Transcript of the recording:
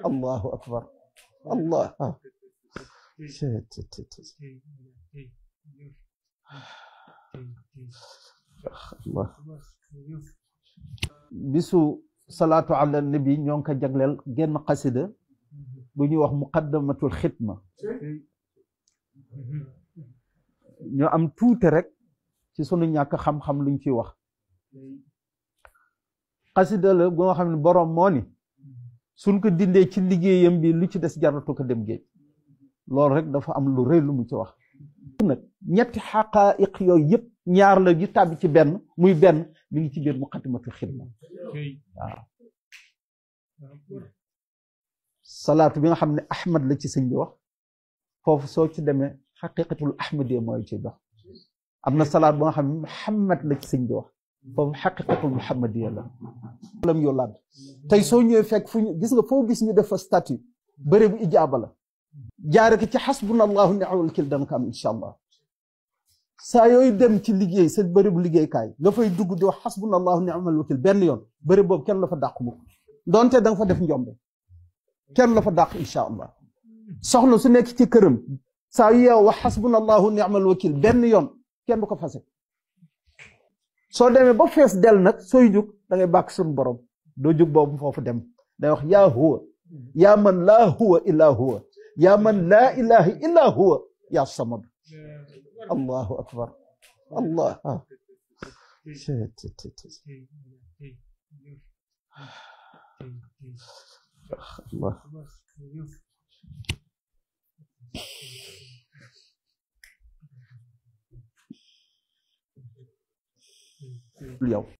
allahu akbar allah allah bisu salaatu ala nabi ñoo ngi ko jagleel genn xasida bu ñuy wax muqaddamatul xidma ñoo am tuuti rek ci sunu ñàkk xam-xam luñ ciy wax xasida la bu nga xam ne boroom moo ni suñ ko dindee ci liggéeyam bi lu ci des jaratu ko dem géej loolu rek dafa am lu rëy lu mu ci wax nag ñetti xaqaa'iq yooyu yëpp ñaar la yu tàbbi ci benn muy benn mi ngi ci biir muqaddimatul xidma waaw salaatu bi nga xam ne ahmad la ci sëñ bi wax foofu soo ci demee xaqiqatul ahmadiyya mooy ci dox am na salaat bu nga xam ne muhammad la ci sëñ bi wax foofu xaqiqatul muhammadiyya la lam yollaat tey soo ñëwee fekk fu ñu gis nga foo gis ñu def fa statut bëre bu ijaaba la jaare ko ci xasbunallahu ni'mal wakiil dana ko am incha allah saa yooyu dem ci liggéey sa bëre bu liggéeykaay nga fay dugg di wax xasbunallahu ni'mal wakiil benn yoon bëre boobu kenn la fa dàq mukk donte da nga fa def njombe kenn la fa dàq incha allah soxna su nekk ci këram saa yu yeew wax xasbunallahu ni'mal wakiil benn yoon kenn du ko fase soo demee ba fees del nag sooy jug da ngay bàkk suñu borom doo jug boobu foofu dem day wax yaa huwa yaa man laa huwa illaa huwa yaa man laa ilaha illaa huwa yaa samad allahu akbar allah allah yow